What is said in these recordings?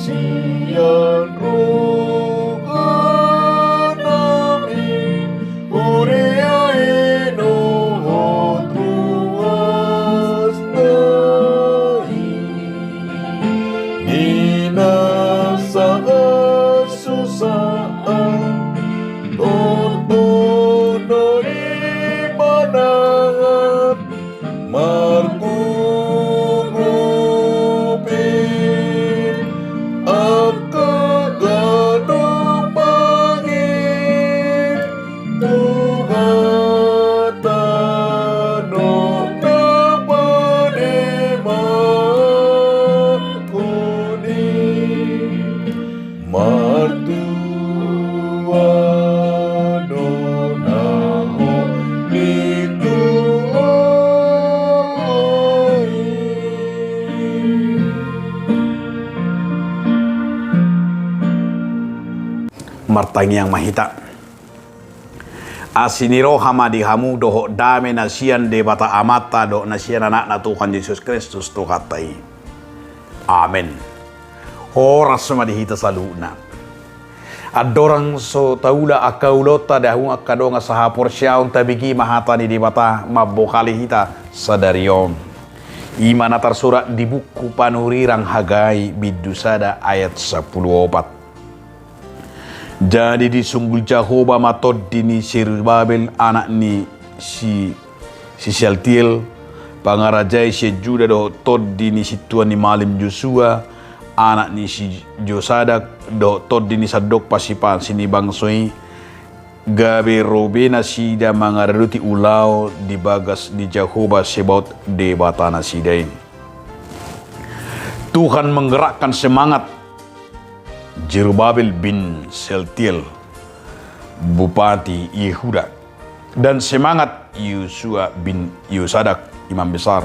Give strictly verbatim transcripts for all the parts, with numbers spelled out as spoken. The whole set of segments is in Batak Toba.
sian roha nami, huria i dohot ruas na i, di na sahat susah, tortor do i manahan, margugupin angka ganup pangit, tu hata do na pademakon i. Martua do na hot ni tua i. Martangiang ma hita. Asi ni roha ma di hamu dohot dame na sian Debata Amanta dohot na sian Anakna Tuhan Jesus Kristus Tuhanta i. Amen. Horas ma di hita saluhutna. Andorang so taula angka ulaonta di hamu angka dongan sahaporseaon, tabege ma hata ni Debata mambokali hita sadari on. I ma na tarsurat di buku Panurirang Hagai bindu sada ayat sampulu opat. Jadi disunggul Jahowa ma tondi ni Serubabel anak ni si, si Sealtiel, pangarajai sian Juda, dohot tondi ni sintua ni malim Josua anak ni si Josadak, dohot tondi ni Sadok, pasipansing ni bangso i, gabe ro be nasida mangaradoti ulaon di bagas ni Jahowa Sebaot Debata nasida i. Tuhan menggerakkan semangat Jerubabel bin Sealtiel, bupati Yehuda, dan semangat Yosua bin Yosadak, imam besar,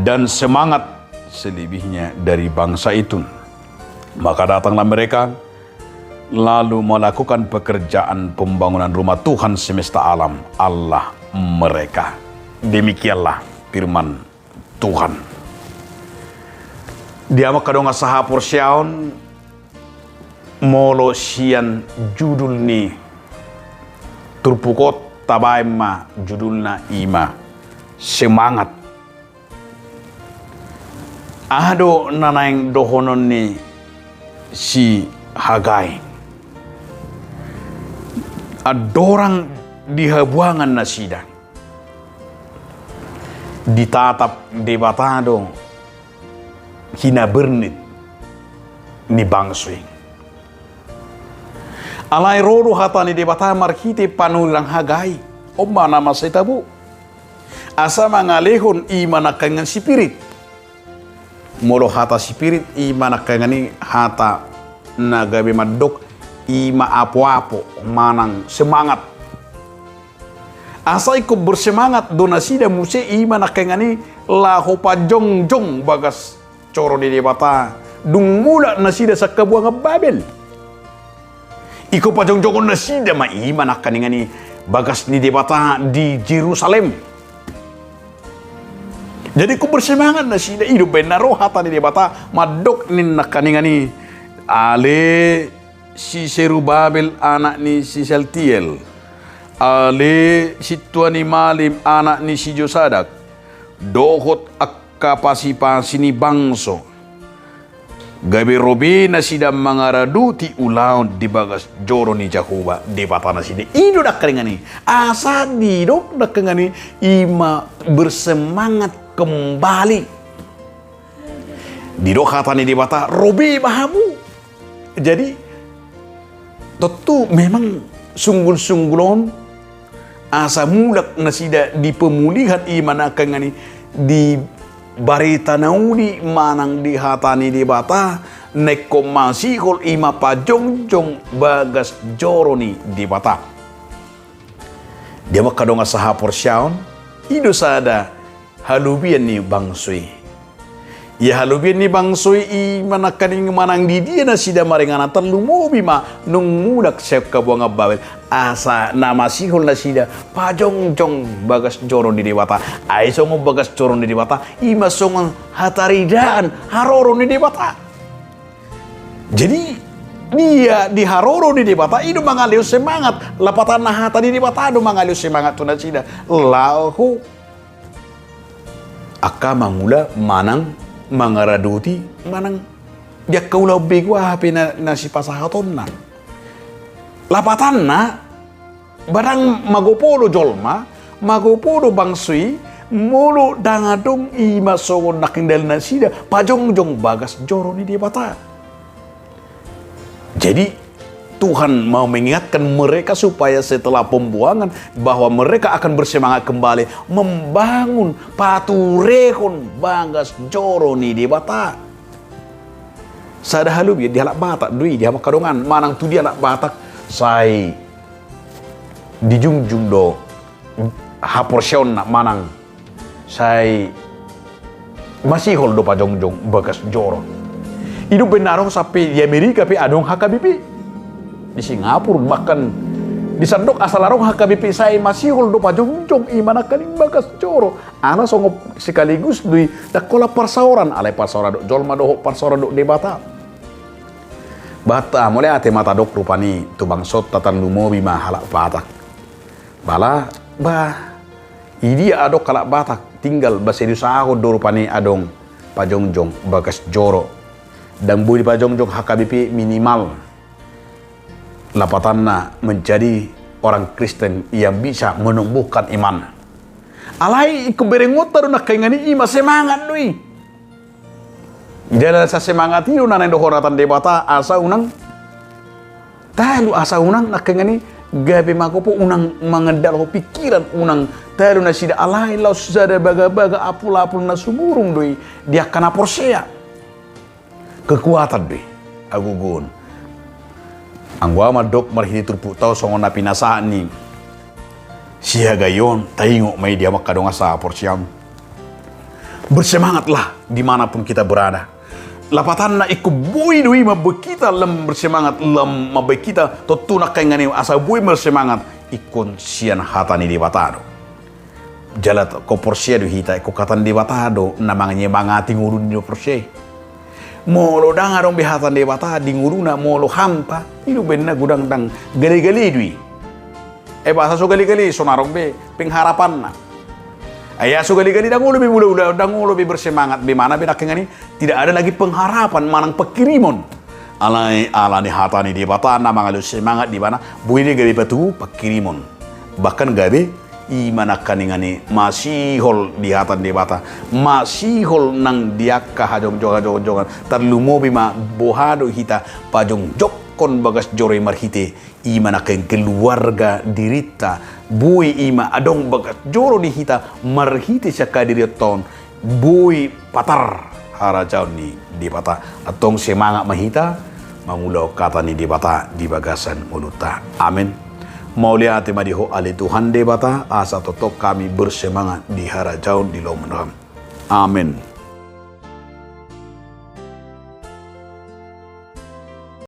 dan semangat selebihnya dari bangsa itu. Maka datanglah mereka, lalu melakukan pekerjaan pembangunan rumah Tuhan semesta alam, Allah mereka. Demikianlah firman Tuhan. Di hamu angka dongan sahaporseaon, molo sian judul ni turpuk on tabaen ma judulna i ma semangat. Aha do na naeng dohonon ni si Hagai? Andorang di habuangan nasida, ditatap Debata do hinabernet ni bangso i. Alai ro do hata ni Debata marhite panurirang Hagai. On ma na mansai tabo. Asa mangalehon i ma nangkaningan spirit. Molo hata spirit i ma nangkaningan i hata na gabe mandok i ma apoapo manang semangat. Asa ingkon bersemangat do nasida muse i ma nangkaningan i laho pajongjong bagas joro ni Debata, dung mulak nasida sian habuangan Babel. Ingkon pajongjongon nasida ma i ma nangkaningan i bagas ni Debata di Jerusalem. Jadi ingkon bersemangat nasida, i do umbahen na ro hata ni Debata mandok ninna nangkaningan i, ale si Serubabel anak ni si Sealtiel, ale sintua ni malim anak ni si Josadak, dohot angka pasipasi ni bangso, gabe ro be nasida mangaradoti ulaon di bagas joro ni Jahowa Debata nasida. I do nangkaningan i, asa didok nangkaningan i, i ma bersemangat kembali. Didok hata ni Debata, ro be ma hamu. Jadi tontu memang sunggulsunggul on asa mulak nasida di pemulihan i ma nangkaningan i, di barita na uli manang di hata ni Debata na ingkon masihol i ma pajongjong bagas joro ni Debata. Di hamu angka dongan sahaporseaon, i do sada halobian ni bangso i. Ia halobian ni bangso i, i ma nangkaningan manang di dia nasida maringanan, tarlumobi ma nung mulak sian habuangan Babel. Asa na masihol nasida pajongjong bagas joro ni Debata. Ai songon bagas joro ni Debata, i ma songon hataridaan haroro ni Debata. Jadi dia di haroro ni Debata i do mangalehon semangat, lapatanna hata ni Debata do mangalehon semangat tu nasida laho angka mangula manang mangaradoti manang di angka ulaon begu aha pe na, na sipasahatonna. Lapatanna, barang magopo do jolma, magopo do bangso i, molo ndang adong i ma songon nangkin dal nasida pajongjong bagas joro ni Debata. Jadi Tuhan mau mengingatkan mereka supaya setelah pembuangan bahwa mereka akan bersemangat kembali membangun, paturehon bagas joro ni Debata. Sada hal do i di halak Batak do i, di hamu angka dongan, manang tu di halak Batak sai dijungjung do haporseaonna manang sai masihol do pajongjong bagas joro. I do umbaen na adong sampe di Amerika pe adong H K B P. Di Singapura bahkan di sandok asal adong H K B P sai masihol do pajongjong i ma nangkaning bagas joro. Ala songon sekaligus do i ndang holan parsaoran, alai parsaoran dohot jolma dohot parsaoran dohot Debata. Bah, mauliate ma tadok rupani tu bangsonta, tarlumobi ma halak Batak. Pala, bah, i dia adong halak Batak tinggal, bah, sai diusahahon do rupani adong pajongjong bagas joro. Ndang boi dipajongjong H K B P, minimal lapatanna menjadi orang Kristen yang bisa menumbuhkan iman. Alai ingkon berengonta do nangkaningan i, i ma semangat do i. Jala sai semangat i do na naeng dohonon ni Debata, asa unang talu, asa unang nangkaningan i gabe magopo, unang mangendalhon pikiran, unang talu nasida, alai laos sada bagabaga apulapul na sumurung do i di angka na porsea. Kekuatan do i, hagogoon. Anggo au mandok marhite turpukta on songon na pinasahat ni Siaga i on, taingot ma i di hamu angka dongan sahaporseaon. Bersemangatlah di mana pun kita berada. Lapatanna ingkon boi do i mambuat hita lam bersemangat, lam mambuat hita tontu nangkaningan i asa boi bersemangat. Ingkon sian hata ni Debata do. Jala ingkon porsea do hita, ingkon hata ni Debata do na manyemangati ngolu ni na porsea i. Molo ndang adong be hata ni Debata di ngoluna, molo hampa, i do umbaen na godang ndang galegale do i. Ai boasa so galegale? So na adong be pengharapanna. Ai so galegale, ndang olo be mula-mula, ndang olo be bersemangat be, mana be nangkaningan i tidak ada lagi pengharapan manang penghirimon. Alai ala ni hata ni Debata na mangalehon semangat di ibana, boi do i gabe patubu penghirimon. Bahkan gabe i ma nangkaningan i masihol di hata ni Debata, masihol nang di angka hajongjongan-hajongjongan, tarlumobi ma boha do hita pajongjongkon bagas joro i marhite i ma nangkaningan keluarga dirinta, boi i ma adong bagas joro di hita marhite sian hadirionta on, boi patar harajaon ni Debata. Antong semangat ma hita mangulahon hata ni Debata di bagasan ngolunta. Amen. Mauliate ma di Ho ale Tuhan Debata, asa tongtong hami bersemangat di harajaon di lomo ni roham. Amen.